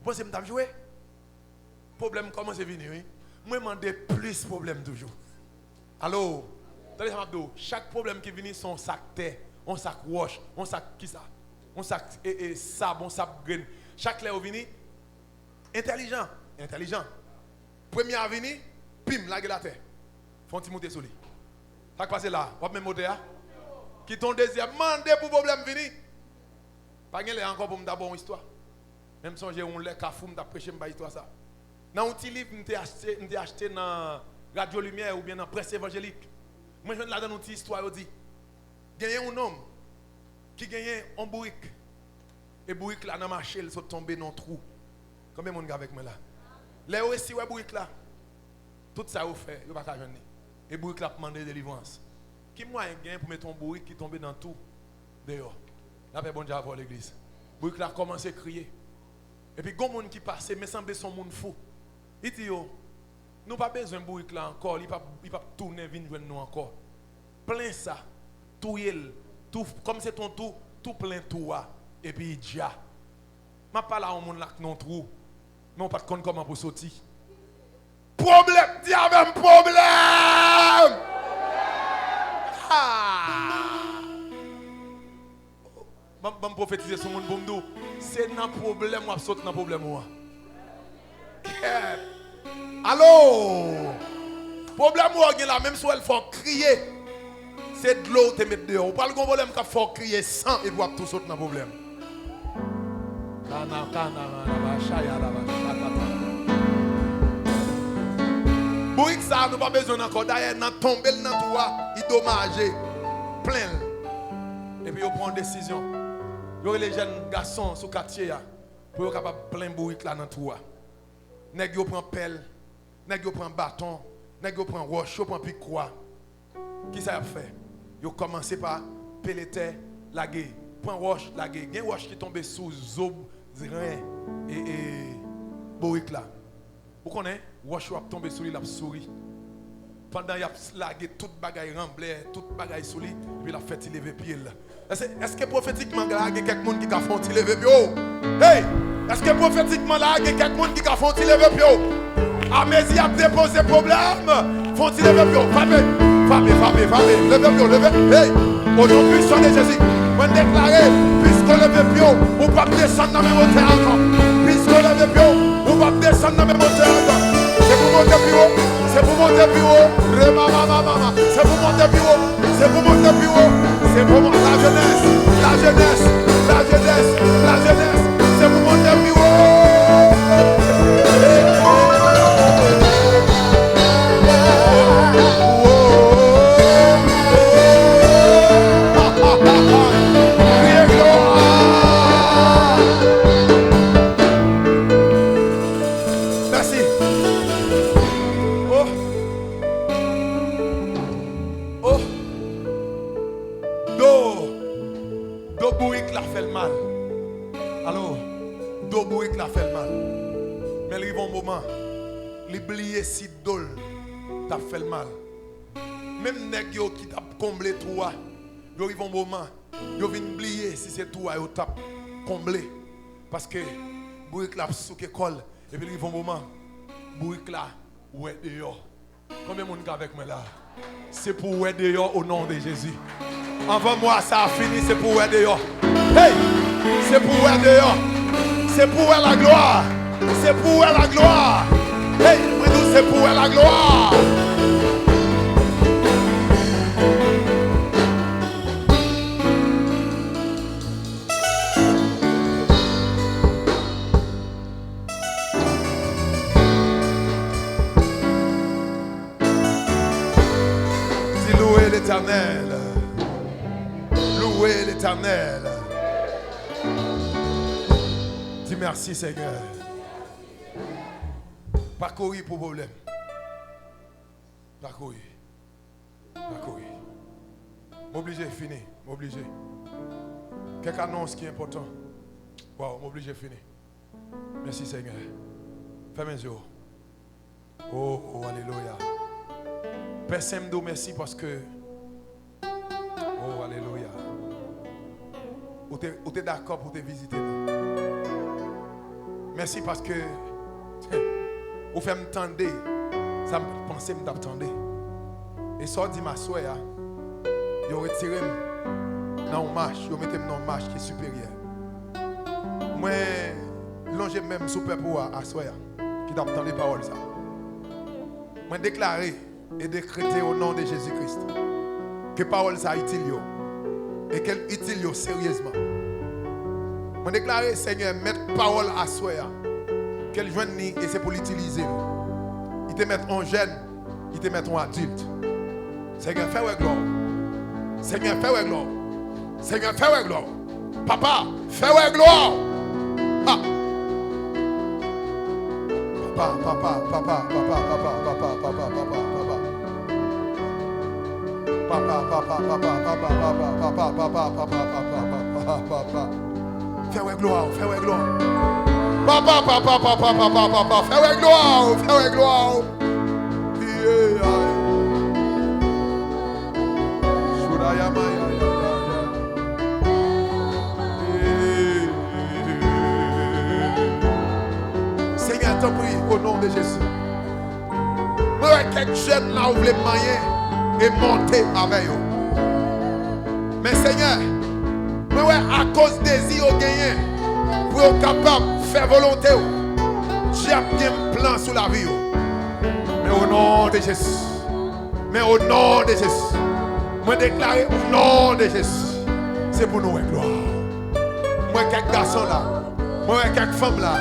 Ou panse m t ap jwe? Pwoblèm kòmanse vini, wi. Mwen mande plis pwoblèm toujou. Alo? Tande sa m ap di w. Chak pwoblèm ki vini, se yon sak tè, yon sak wòch, yon sak kisa? Yon sak, e, e, sab, yon sak grenn. Chak lè yo vini, entèlijan, entèlijan. Premye a vini, pim, lage l atè. Fè yon ti moute sou li. Sa k pase la? W ap menm moute a? Kite yon dezyèm, mande pou pwoblèm vini. Pa gen lè ankò pou m ta ba w yon istwa. Men m sonje yon lè Kafou, m t ap preche, m bay istwa sa. Nan yon ti liv m te achte, m te achte nan Radyo Limyè oubyen nan Près Evanjelik, mwen jwenn ladan yon ti istwa, yo di, genyen yon nonm ki genyen yon bourik. E bourik la nan mache, l sot tonbe nan yon twou. Konbyen moun k avèk mwen la? Lè yo resi wè bourik la, tout sa yo fè, yo pa ka jwenn li. E bourik la ap mande delivrans. Ki mwayen k genyen pou mete yon bourik ki tonbe nan twou deyò? Lapè Bondye avè w, legliz. Bourik la kòmanse kriye. Epi gon moun ki pase, men sanble se yon moun fou. Li di yo, nou pa bezwen bourik la ankò, li p ap, li p ap tounen vin jwenn nou ankò. Plen sa, touye l, tou, kòm se t on twou, tou plen twou a, epi dja. M ap pale a yon moun la k nan yon twou, men w pa t konn kòman pou soti. Pwoblèm, di avè m, pwoblèm! Ah! Ban, ban m pwofetize sou moun pou m di w, se nan pwoblèm w ap sot nan pwoblèm ou an. Kèt! Alo! Pwoblèm ou an gen la, menm si w wè l fè w kriye, se dlo w te met deyò. Ou pral gen yon pwoblèm k ap fè w kriye san epi w ap tou sot nan pwoblèm. Kana, kana, kana, ba, chaya, la, ba, chakata. Bourik sa a, nou pa bezwen l ankò. Dayè, nan tonbe l nan twou a, li domaje. Plen l. Epi yo pran yon desizyon. Yo rele jèn gason sou katye a pou yo kapab plen bourik la nan twou a. Nèg yo pran pèl, nèg yo pran baton, nèg yo pran wòch, yo pran pikwa. Kisa y ap fè? Yo kòmanse pa pele tè, lage, pran wòch, lage. Gen wòch ki tonbe sou zo, ren, e, e, bourik la. Ou konnen, wòch yo ap tonbe sou li, l ap souri. Pandan y ap lage tout bagay ranblè, tout bagay sou li, epi l ap fè ti leve pye l. Èske, èske pwofetikman la, gen kèk moun ki ka fè yon ti leve pye w? Hey! Èske pwofetikman la, gen kèk moun ki ka fè yon ti leve pye w? Amezi y ap depoze pwoblèm, fè yon ti leve pye w. Frape, frape, frape, frape. Leve pye w, leve. Hey! O non pwisan de Jezi, mwen deklare, piske w leve pye w, ou p ap desann nan menm wotè ankò. Piske w leve pye w, ou p ap desann nan menm wotè ankò. Se pou monte pi wo, se pou monte pi wo. Remamamamama, se pou monte pi wo. Se pou monte pi wo. Se pou mon-, lajenès, lajenès, lajenès, lajenès. Se pou monte pi wo. Kriye glwa. Mèsi. Oh. Oh. Do, do bourik la fè l mal. Alo, do bourik la fè l mal. Men l rive yon moman, li bliye si do l t ap fè l mal. Menm nèg yo ki t ap konble twou a, yo rive yon moman, yo vin bliye si se twou a yo t ap konble. Paske bourik la ap souke kò l, epi l rive yon moman, bourik la wè deyò. Konbyen moun k avèk mwen la? Se pou w wè deyò o non de Jezi. Anvan mwa sa a fini, se pou w wè deyò. Hey! Se pou w wè deyò. Se pou w wè laglwa. Se pou w wè laglwa. Hey! Mwen di w, se pou w wè laglwa. L'Éternel. Louez l'Éternel. Dis merci, Seigneur. Pa kouri pou pwoblèm. Pa kouri. Pa kouri. M oblije fini. M oblije. Kèk anons ki enpòtan. Waw, m oblije fini. Mèsi, Senyè. Fèmen zye w. Oh, oh, alelouya. Pè Sen, m di w mèsi paske, oh, alelouya, ou te, ou te dakò pou w te vizite nou. Mèsi paske ou fè m tande sa m panse m t ap tande. E sa w di m aswè a, yo retire m nan yon mach, yo mete m nan yon mach ki siperyè. Mwen lonje men m sou pèp ou a aswè a, ki t ap tande pawòl sa. Mwen deklare e dekrete o non de Jezi Kris ke pawòl sa itil yo, e ke l itil yo seryezman. Mwen deklare, Senyè, mèt pawòl aswè a, ke l jwenn li e se pou l itilize l. Li te mèt on jèn, li te mèt on adilt. Senyè, fè wè glwa w. Senyè, fè wè glwa w. Senyè, fè wè glwa w. Papa, fè wè glwa w. Ha. Papa, papa, papa. Papa, papa, papa, papa, papa, papa, papa, papa, papa, papa, papa, papa. Fè wè glwa w, fè wè glwa w. Papa, papa, papa, papa, papa, papa, fè wè glwa w, fè wè glwa w. Iye, aye. Sudayama, ya, ya, ya, ya. Iye. Senyè, tanpri, o non de Jezi. Mwen wè kèk jèn la ou vle manyen e monte avè yo. Men Senyè, mwen wè akoz dezi yo genyen pou yo kapab fè volonte w, dyab gen plan sou lavi yo. Men o non de Jezi, men o non de Jezi, mwen deklare o non de Jezi, se pou nou wè glwa. Mwen wè kèk gason la, mwen wè kèk fanm la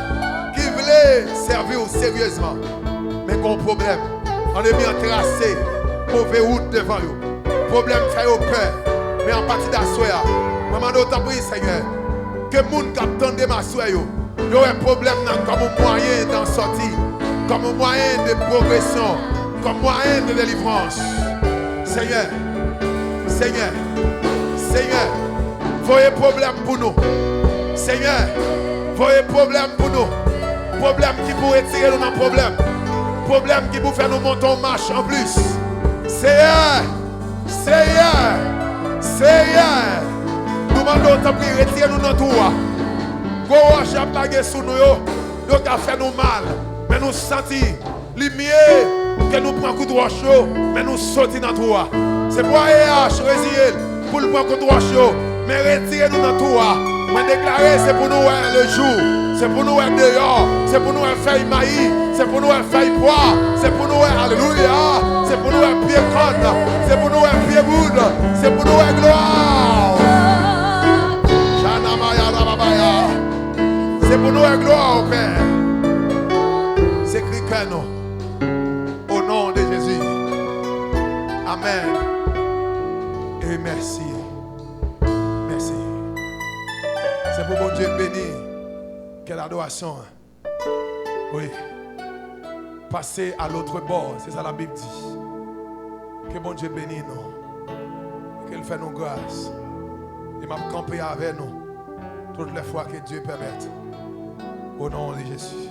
ki vle sèvi w seryezman, men gon pwoblèm. Annemi an trase move wout devan yo. Pwoblèm fè yo pè. Men apati de aswè a, mwen mande w tanpri, Senyè, ke moun k ap tande m aswè yo, yo wè pwoblèm nan kòm yon mwayen de sòti, kòm yon mwayen de pwogresyon, kòm mwayen de delivrans. Senyè, Senyè, Senyè, voye pwoblèm pou nou. Senyè, voye pwoblèm pou nou. Pwoblèm ki pou retire nou nan pwoblèm. Pwoblèm ki pou fè nou monte yon mach anplis. Senyè, Senyè, Senyè, nou mande w tanpri retire nou nan twou a. Gwo wòch y ap lage sou nou yo, yo ka fè nou mal, men nou santi li mye ke nou pran kout wòch yo, men nou soti nan twou a. Se pou A E H reziye l pou l pran kout wòch yo, men retire nou nan twou a. Mwen deklare se pou nou wè lejou, se pou nou wè deyò, se pou nou wè fèy mayi, se pou nou wè fèy pwa, se pou nou wè, alelouya, se pou nou wè pye kòn, se pou nou wè pye boud, se pou nou wè glwa w. Janamaya rababaya. Se pou nou wè glwa w, Pè. Sekri kè nou. O non de Jezi. Amèn. E mèsi. Mèsi. Se pou Bondye beni kè adorasyon an. Wi. Pase a lòt bò, se sa Labib di. Ke Bondye beni nou. Ke l fè nou gras. E m ap kanpe avè nou tout lè fwa ke Dye pèmèt. O non de Jezi.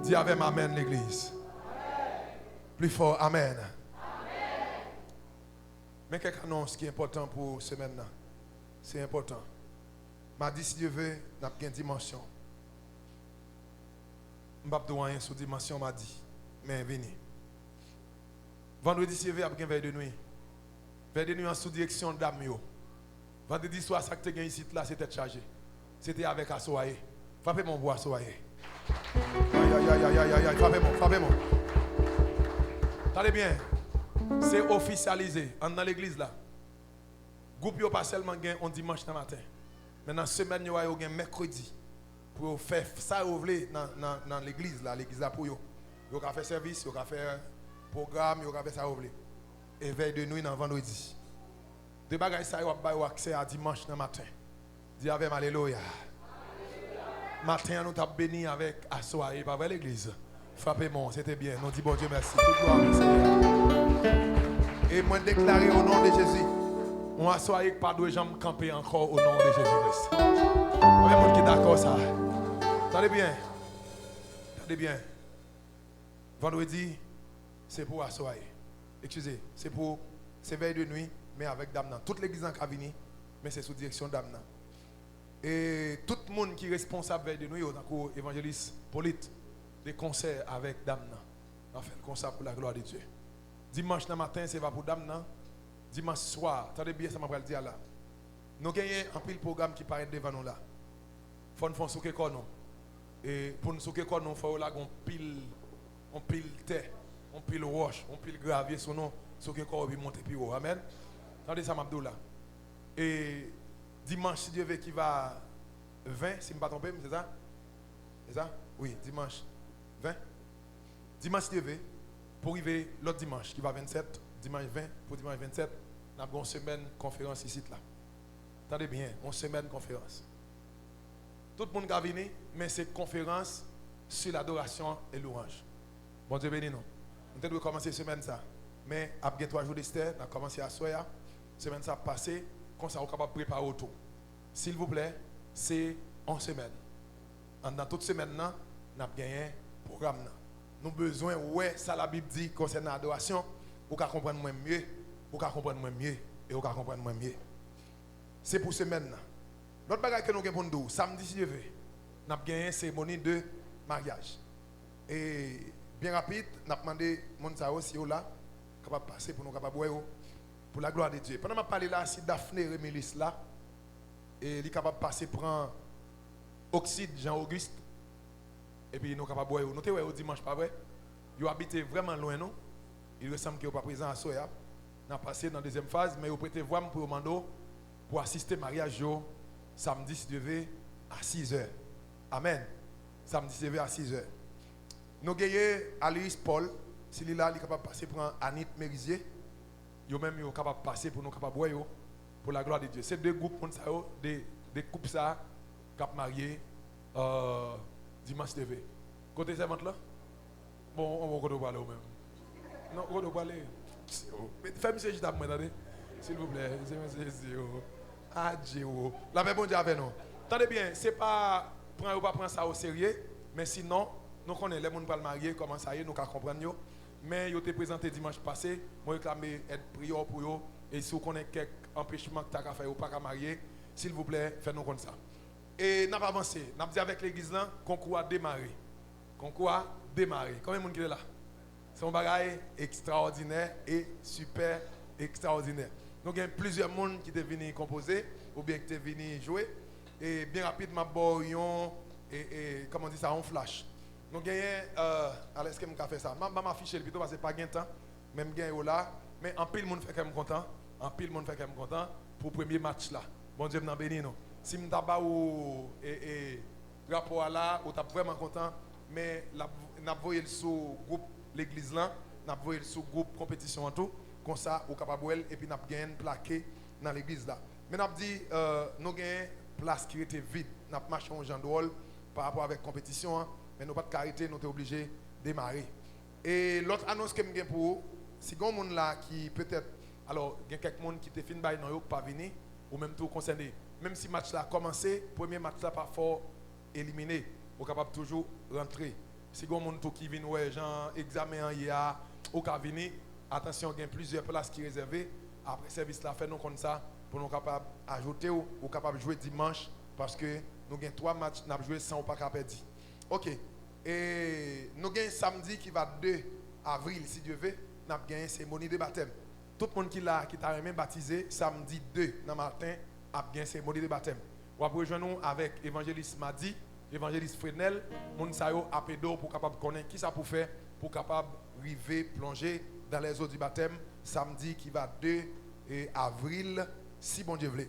Di avè m amèn, legliz. Pli fò, amèn. Men kèk anons ki enpòtan pou semèn nan. Se enpòtan. Madi, si Dye vle, n ap gen dimansyon. M p ap di w anyen sou dimansyon madi, men vini. Vandredi, si Dye vle, ap gen vèy de nwi. Vèy de nwi an sou direksyon dam yo. Vandredi swa, sa k te gen isit la, se tèt chaje. Se te avèk Aso a ye. Frape men w pou Aso a ye. Ayayayayayay, frape men w, frape men w. Tande byen. Se ofisyalize anndan legliz la. Gwoup yo pa sèlman gen on dimanch nan maten, men nan semèn yo a, yo gen mèkredi pou yo fè sa yo vle nan, nan, nan legliz la. Legliz la pou yo. Yo ka fè sèvis, yo ka fè pwogram, yo ka fè sa yo vle. e vèy de nwi nan vandredi. De bagay sa yo ap ba yo aksè a dimanch nan maten. Di avè m, alelouya. Maten an, nou t ap beni avèk asware, pa vre, legliz? Frape men w, se te byen. Nou di Bondye mèsi. Tout glwa pou Senyè a. E mwen deklare o non de Jezi, yon asware k pa dwe janm kanpe ankò o non de Jezi Kris. Konbyen moun ki dakò sa? Tande byen. Tande byen. Vandredi, se pou asware. Eskize, se pou, se vèy de nwi, men avèk dam nan. Tout legliz lan ka vini, men se sou direksyon dam nan. E tout moun ki responsab vèy de nwi yo, tankou evanjelis Polit, de konsè avèk dam nan. N ap fè l konsa pou la glwa de Dye. Dimanch nan maten, se va pou dam nan. Dimanch swa, tande byen sa m ap pral di a la. Nou genyen anpil pwogram ki parèt devan nou la. Fò n fè yon souke kò nou. E pou n souke kò nou, fò yo lage yon pil, yon pil tè, yon pil wòch, yon pil gravye sou nou, souke kò w epi monte pi wo. Amèn. Tande sa m ap di w la. E dimanch, si Dye ve, ki va ven, si m pa twonpe m, se sa? Se sa? Wi, dimanch ven. Dimanch, si Dye ve, pou rive lòt dimanch, ki va vennsèt, dimanch ven pou dimanch vennsèt, n ap gen yon semèn konferans isit la. Tande byen, yon semèn konferans. Tout moun ka vini, men se konferans sur l'adoration et louange. Bondye beni nou. Nou te dwe kòmanse semèn sa, men ap gen twa jou destè, n ap kòmanse aswè a. Semèn sa ap pase, konsa ou kapab prepare w tou. Silvouplè, se yon semèn. Anndan tout semèn nan, n ap genyen pwogram nan. Nou bezwen wè sa Labib di konsènan adorasyon. Ou ka konprann mwen mye, ou ka konprann mwen mye, e ou ka konprann mwen mye. Se pou semèn nan. Lòt bagay ke nou gen pou n di w, samdi, si Dye ve, n ap genyen seremoni de maryaj. E byen rapid, n ap mande moun sa yo, si yo la, kapab pase pou nou kapab wè yo, pou la glwa de Dye. Pandan m ap pale la, si Daphné Remilis la, e li kapab pase pran Oksid Jean Auguste, epi nou kapab wè yo. Nou te wè yo dimanch, pa vre? Yo abite vrèman lwen nou. Il resanm ke yo pa prezan aswè a. N a pase nan dezyèm faz, men yo prete vwa m pou yo mande w pou asiste maryaj yo samdi, si Dye ve, a sizè. Amèn. Samdi, si Dye ve, a sizè. Nou genyen Alius Paul, si li la, li kapab pase pran Anit Merizier. Yo menm, yo kapab pase pou nou kapab wè yo, pou la glwa de Dye. Se de gwoup moun sa yo, de, de koup sa k ap marye, euh, dimanch, si Dye ve. Kote sèvant lan? Bon, bon, kote w prale ou menm? Non, kote w prale? Fè misye chita pou mwen, tande. Silvouplè, se mesye Jezi yo. Adje wo. Lapè Bondye avè nou. Tande byen, se pa pran yo pa pran sa o serye, men sinon, nou konnen lè moun pral marye, kòman sa ye, nou ka konprann yo. Men yo te prezante dimanch pase, mwen reklame èd priyè w pou yo, e si w konnen kèk anpechman k ta ka fè yo pa ka marye, silvouplè, fè nou konn sa. E n ap avanse, n ap di avèk legliz lan, konkou a demare. Konkou a demare. Konbyen moun ki te la? Se yon bagay ekstraòdinè e sipè ekstraòdinè. Nou gen plizyè moun ki te vini konpoze oubyen ki te vini jwe. E byen rapid, m ap ba w yon, e, e, kòman di sa, yon flash. Nou genyen, euh, alèske m ka fè sa? M ap, m ap afiche l pito paske pa gen tan. Men m gen yo la. Men anpil moun fè kè m kontan. Anpil moun fè kè m kontan pou premye match la. Bondye m nan beni nou. Si m ta ba ou, e, e, rapò a la, ou t ap vrèman kontan. Men l ap, n ap voye l sou gwoup legliz lan. N ap voye l sou gwoup konpetisyon an tou. Konsa, ou kapab wè l epi n ap genyen l plake nan legliz la. Men n ap di, euh, nou gen plas ki rete vid. N ap mache yon jan dwòl pa rapò avèk konpetisyon an, men nou pa t ka rete, nou te oblije demare. E lòt anons ke m gen pou ou, si gen yon moun la ki petèt, alò, gen kèk moun ki te fin bay non yo k pa vini, ou menm tou w konsène. Menm si match la kòmanse, premye match la pa fè w elimine. Ou kapab toujou rantre. Si gen yon moun tou ki vin wè jan egzamen an ye a, ou ka vini. Atansyon, gen plizyè plas ki rezève. Apre sèvis la, fè nou konn sa pou nou kapab ajoute w. Ou kapab jwe dimanch paske nou gen twa match n ap jwe san w pa ka pèdi. Oke. E nou gen samdi ki va de avril, si Dye ve, n ap gen seremoni de batèm. Tout moun ki la, ki ta renmen batize, samdi de nan maten, ap gen seremoni de batèm. W ap rejwenn ou avèk evanjelis Madi, evanjelis Frenel, moun sa yo ap ede w pou w kapab konnen kisa pou fè, pou w kapab rive plonje dans les eaux du baptême, samdi ki va de, e, avril, si Bondye vle.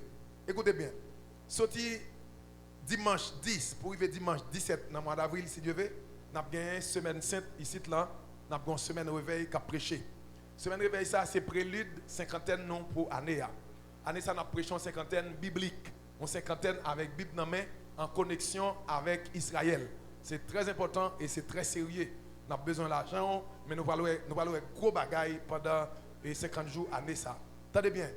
Ekoute byen, soti dimanch dis pou rive dimanch disèt nan mwa davril, si Dye ve, n ap genyen semèn sent isit lan, n ap gen yon semèn revèy k ap preche. Semèn revèy sa a se prelid senkantèn nou pou ane a. Ane sa a n ap preche yon senkantèn biblik, yon senkantèn avèk Bib nan men, an koneksyon avèk Izrayèl. Se trè enpòtan e se trè serye. N ap bezwen lajan w, men nou pral wè, nou pral wè gwo bagay pandan e senkant jou ane sa a. Tande byen,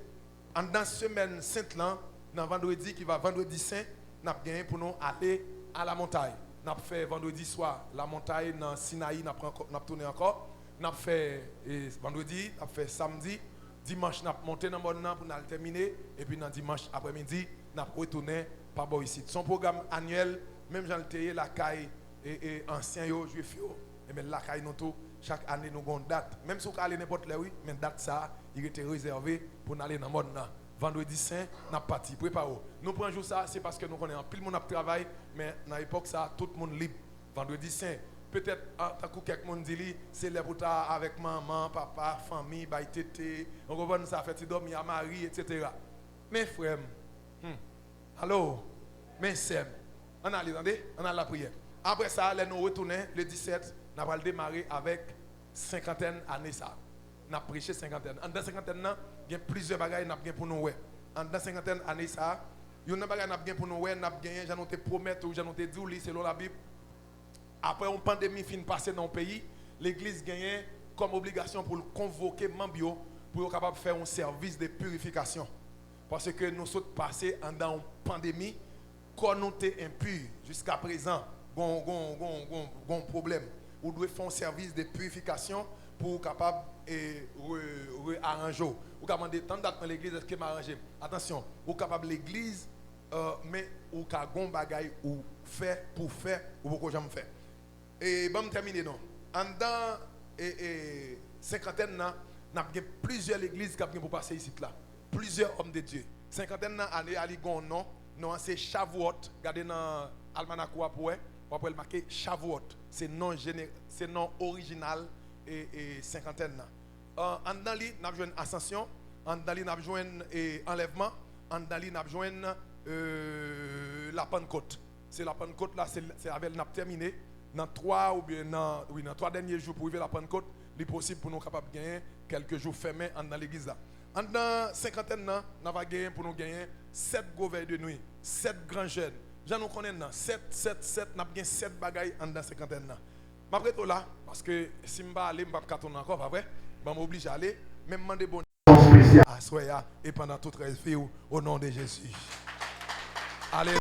anndan semèn sent lan, nan vandredi ki va vandredi sen, n ap genyen pou nou ale a lamontay. N ap fè vandredi swa lamontay nan Sinayi, n ap ranko-, n ap tounen ankò. N ap fè e, vandredi, n ap fè samdi. Dimanch, n ap monte nan mòn nan pou n al tèmine. Epi nan dimanch aprèmidi, n ap retounen pa bò isit. Se yon pwogram anyèl, menm jan l te ye lakay e, e, ansyen yo, jwif yo. Ebyen, lakay nou tou, chak ane nou gon dat. Menm si w ka ale nenpòt lè, wi, men dat sa a, li rete rezève pou n ale nan mòn nan. Vandredi sen, n ap pati. Prepare w. Nou pran jou sa a, se paske nou konnen anpil moun ap travay, men nan epòk sa a, tout moun lib. Vandredi sen, petèt, an, tankou kèk moun di li, se lè pou w ta avèk manman, papa, fanmi, bay tete, ou konprann sa, fè ti dòmi a mari, etsetera. Men frè m, hmm, alo, men sè m, ann ale, tande, ann al lapriyè. Apre sa, lè nou retounen, le disèt, n a pral demare avèk senkantèn ane sa a. N ap preche senkantèn. Anndan senkantèn nan, gen plizyè bagay n ap gen pou nou wè. Anndan senkantèn ane sa a, youn nan bagay n ap gen pou nou wè, n ap genyen, jan nou te pwomèt ou, jan nou te di w li, selon Labib, apre yon pandemi fin pase nan yon peyi, legliz genyen kòm obligasyon pou l konvoke manm yo pou yo kapab fè yon sèvis de pirifikasyon. Paske nou sot pase anndan yon pandemi, kò nou te enpi. Jiskaprezan, gon, gon, gon, gon, gon pwoblèm. Ou dwe fè yon sèvis de pirifikasyon pou w kapab e, re, rearanje w. Ou ka mande, "Tann dat mwen legliz, èske m aranje m?" Atansyon, ou kapab legliz, e, men ou ka gon bagay ou fè pou fè, ou poko janm fè. E ban m tèmine non. Anndan e, e, senkantèn nan, n ap gen plizyè legliz k ap gen pou pase isit la. Plizyè òm de Dye. Senkantèn nan, ane a li gen yon non. Non an se Shavuot. Gade nan almanak ou a pou wè. W ap wè l make Shavuot. Se non jene-, se non orijinal e, e senkantèn nan. An, anndan li, n ap jwenn Asansyon. Anndan li, n ap jwenn e, Anlèvman. Anndan li, n ap jwenn e, Lapannkot. Se Lapannkot la, se, se avè l n ap tèmine. Nan twa oubyen nan, wi, nan twa dènye jou pou rive Lapannkot, li posib pou nou kapab genyen kèlke jou fèmen anndan legliz la. Anndan senkantèn nan, n ava genyen pou nou genyen sèt gwo vèy de nwi, sèt gran jèn. Jan nou konnen nan, sèt, sèt, sèt, n ap gen sèt bagay anndan senkantèn nan. M ap rete w la, paske si m pa ale, m p ap ka tounen ankò, pa vre? Bon, m oblije ale, men m mande Bondye aswè a e pandan tout rès vi w, o non de Jezi. Alelouya.